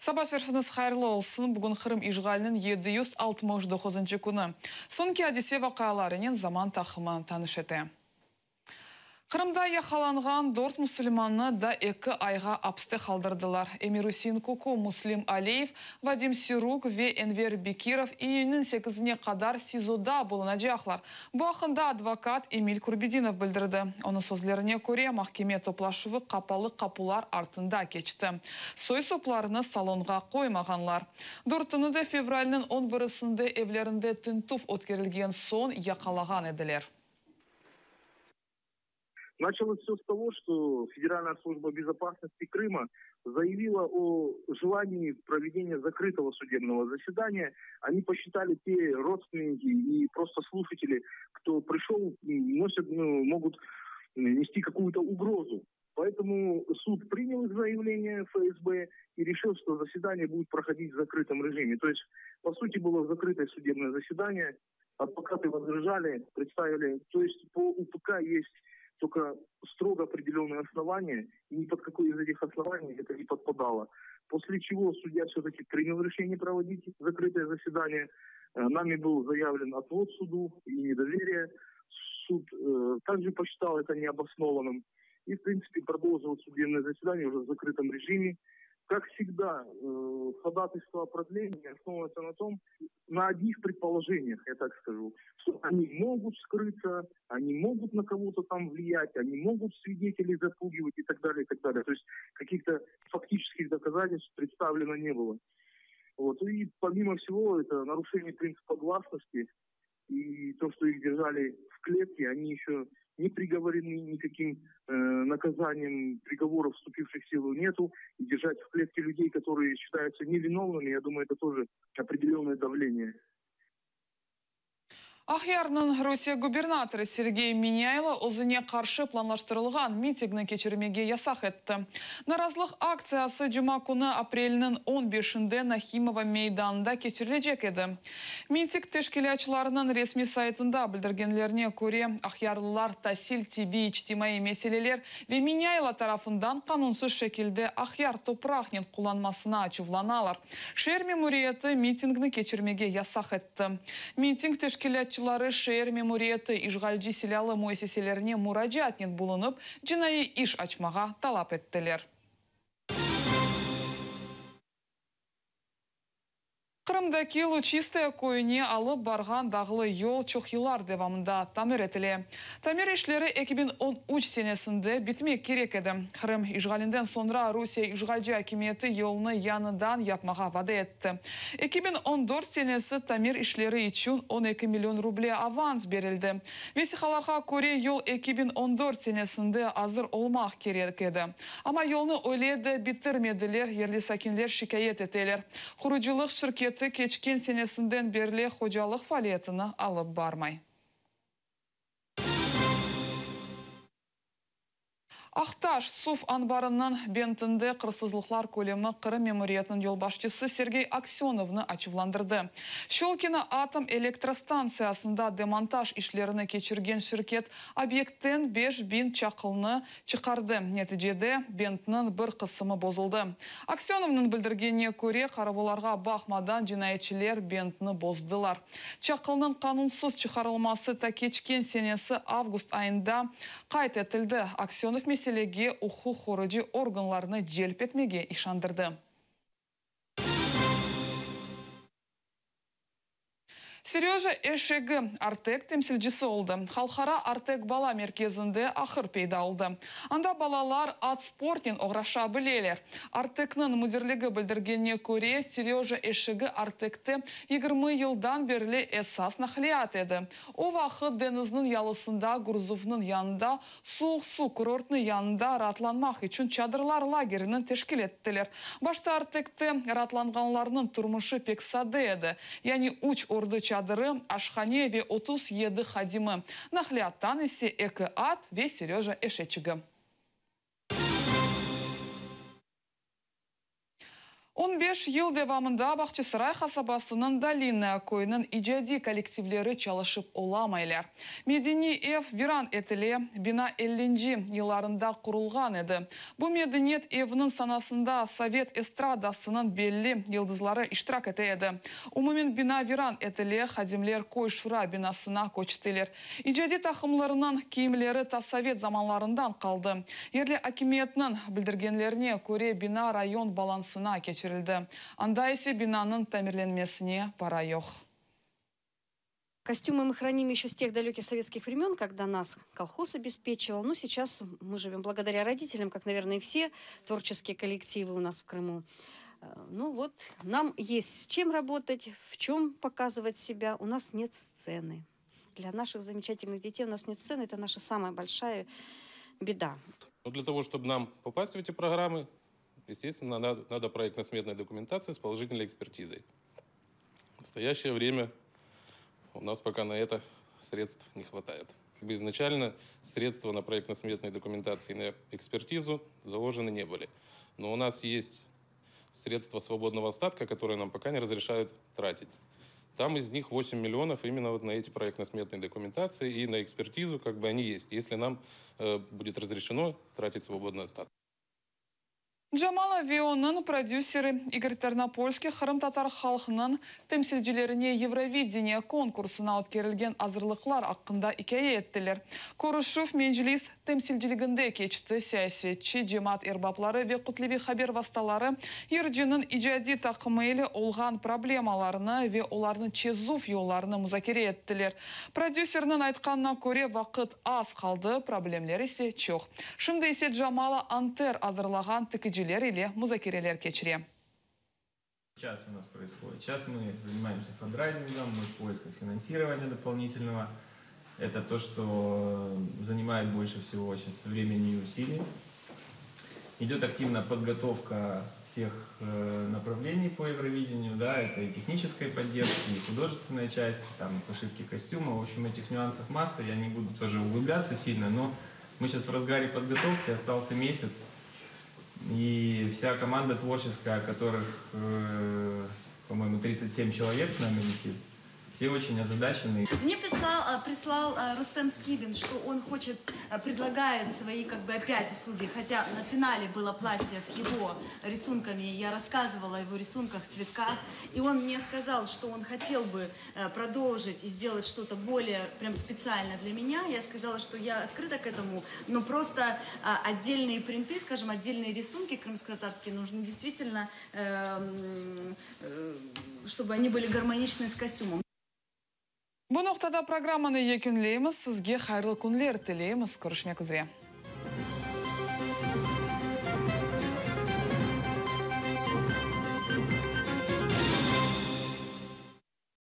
Saba şerifiñiz hayırlı olsun! Bugün Qırım işğaliniñ 769-ncı künü. Soñki adise-vaqialarınen Zaman taqımı tanış ete. Qırımda yaqalanğan dört musulmannı da eki ayğa apste qaldırdılar. Emir-Üsein Kuku, Muslim Aliyev, Vadim Siruk ve Enver Bekirov iyünniñ sekizine qadar SİZOda bulunacaqlar. Bu aqqında advokat Emil Kurbedinov bildirdi. Onıñ sözlerine köre, mahkeme toplaşuvı qapalı qapular artında keçti. Soy-soplarını salonğa qoymağanlar. Dörtüni de fevralniñ on birisinde evlerinde tintüv ötkerilgen soñ yaqalağan ediler. Началось все с того, что Федеральная служба безопасности Крыма заявила о желании проведения закрытого судебного заседания. Они посчитали те родственники и просто слушатели, кто пришел, носят, ну, могут нести какую-то угрозу. Поэтому суд принял их заявление ФСБ и решил, что заседание будет проходить в закрытом режиме. То есть, по сути, было закрытое судебное заседание. Адвокаты возражали, представили. То есть по УПК есть только строго определенные основания, и ни под какое из этих оснований это не подпадало. После чего судья все-таки принял решение проводить закрытое заседание. Нами был заявлен отвод суду и недоверие. Суд также посчитал это необоснованным и, в принципе, продолжил судебное заседание уже в закрытом режиме. Как всегда, ходатайство о продлении основывается на том, на одних предположениях, я так скажу, что они могут скрыться, они могут на кого-то там влиять, они могут свидетелей запугивать и так далее, и так далее. То есть каких-то фактических доказательств представлено не было. Вот. И помимо всего, это нарушение принципа гласности и то, что их держали в клетке, они еще не приговорены никаким наказанием, приговоров, вступивших в силу, нету. И держать в клетке людей, которые считаются невиновными, я думаю, это тоже определенное давление. Aqyarnıñ Rusiye gubernatorı Sergey Menâylo özüne qarşı planlaştırılğan mitingni keçirmege yasaq etti. Narazılıq aktsiyası cuma künü aprelniñ on beşinde Nahimova meydanında keçirilecek edi. Miting teşkilâtçılarınıñ resmiy saytında bildirgenlerine köre, aqyarlılar tasil, tibbiy, içtimaiy meseleler ve Menâylo tarafından qanunsız şekilde Aqyar topraqnen qullanmasına açuvlanalar. Şeer memuriyeti mitingni keçirmege yasaq etti. Miting teşkilâtçıları şeer memuriyeti işğalci silâlı müessiselerine muracaatnen bulunıp, cinaiy iş açmağa talap ettiler. Qırımdaki Luçistoye köyüne alıp barğan dağlı yol çoq yıllar devamında tamir etile. Tamir işleri 2013 senesinde bitmek kerek edi. Qırım işğalinden soñra Rusiye işğalci akimiyeti yolnı yañıdan yapmağa vade etti. 2014 senesi tamir işleri içün 12 million ruble avans berildi. Vesiqalarğa köre, yol 2014 senesinde azır olmaq kerek edi. Amma yolnı öyle de bitirmediler, yerli sakinler şikâyet eteler. Qurucılıq şirketi keçken senesinden berli hocalıq faaliyetini alıp barmay. Aqtaş suv anbarınıñ bentinde qırsızlıqlar kölemi Qırım memuriyetiniñ yolbaşçısı Sergey Aksönovnı açuvlandırdı. Şçolkino atom elektrostantsiyasında demontaj işlerini keçirgen şirket obyektten 5000 çaqılnı çıqardı, neticede bentniñ bir qısımı bozuldı. Aksönovnıñ bildirgenine köre, qaravullarğa baqmadan cinayetçiler bentni bozdılar. Çaqılnıñ qanunsız çıqarılması ta keçken senesi avgust ayında qayd etildi. Aksönov meselege uquq qorucı organlarnı celp etmege işandırdı. Seröja eşegi Artek temsilcisi oldı. Halqara Artek bala merkezinde ahır peyda oldı. Anda balalar at sportnen oğraşa bileler. Artekniñ müdirligi bildirgenine köre, Seröja eşegi Artekte 20 yıldan berli esas naqliyat edi. O vaqıt deñizniñ yalısında Gurzufnıñ yanında Suvuq Su kurortnıñ yanında raatlanmaq içün çadırlar lagerini teşkil ettiler. Başta Artekte raatlanğanlarnıñ turmuşı pek sade edi, yani üç ordu çadırı, aşhane ve 37 hadimi, naqliyattan ise eki at ve Seröja eşeçigi. 15 yıl devamında Bağçasaray qasabasınıñ Dolinnoye köyüniñ icadiy kollektivleri çalışıp olamaylar. Medeniy ev viran etile, bina ellinci yıllarında qurulğan edi. Bu medeniyet eviniñ sanasında sovet estradasınıñ belli yıldızları iştirak ete edi. Umumen bina viran etile, hadimler köy şura binasına köçtiler. İcadiy taqımlarınıñ kiyimleri ta sovet zamanlarından qaldı. Yerli akimiyetniñ bildirgenlerine köre, bina rayon balansına keçirildi. Anda ise binanıñ tamirlenmesine para yoq. Костюмы мы храним еще с тех далеких советских времен, когда нас колхоз обеспечивал. Ну, сейчас мы живем благодаря родителям, как, наверное, и все творческие коллективы у нас в Крыму. Ну вот, нам есть с чем работать, в чем показывать себя. У нас нет сцены. Для наших замечательных детей у нас нет сцены. Это наша самая большая беда. Но для того, чтобы нам попасть в эти программы, естественно, надо проектно-сметная документация с положительной экспертизой. В настоящее время у нас пока на это средств не хватает. Как бы изначально средства на проектно-сметной документации и на экспертизу заложены не были. Но у нас есть средства свободного остатка, которые нам пока не разрешают тратить. Там из них 8 миллионов именно вот на эти проектно-сметные документации и на экспертизу, как бы они есть, если нам будет разрешено тратить свободный остаток. Jamala ve onıñ prodüseri İgor Tarnopolskiy qırımtatar halqınıñ temsilcilerine Eurovidение konkursına ötkerilgen azırlıqlar aqqında ikâye ettiler. Körüşüv Meclis temsilciliginde keçti. Siyasetçi, cemaat erbapları ve kütleviy haber vastaları yırcınıñ icadiy taqımı ile olğan problemalarını ve olarnı çezüv yollarını muzakere ettiler. Prodüserniñ aytqanına köre vaqıt az qaldı, problemler ise çoq. Şimdi ise Jamala anter azırlağan tikiciler ile muzakereler keçire. Сейчас у нас происходит. Сейчас мы занимаемся фандрайзингом, мы в поисках финансирования дополнительного. Это то, что занимает больше всего сейчас времени и усилий. Идет активная подготовка всех направлений по Евровидению, да, это и техническая поддержка, и художественная часть, там, и пошивки костюма. В общем, этих нюансов масса, я не буду тоже углубляться сильно, но мы сейчас в разгаре подготовки, остался месяц. И вся команда творческая, которых, по-моему, 37 человек с нами летит, все очень озадачены. Мне прислал Рустем Скибин, что он хочет, предлагает свои как бы опять услуги, хотя на финале было платье с его рисунками, я рассказывала о его рисунках, цветках, и он мне сказал, что он хотел бы продолжить и сделать что-то более прям специально для меня. Я сказала, что я открыта к этому, но просто отдельные принты, скажем, отдельные рисунки крымско-татарские нужны действительно, чтобы они были гармоничны с костюмом. Bu noqtada programmanı yekünleymiz. Sizge hayırlı künler tileymiz. Körüşmek üzere.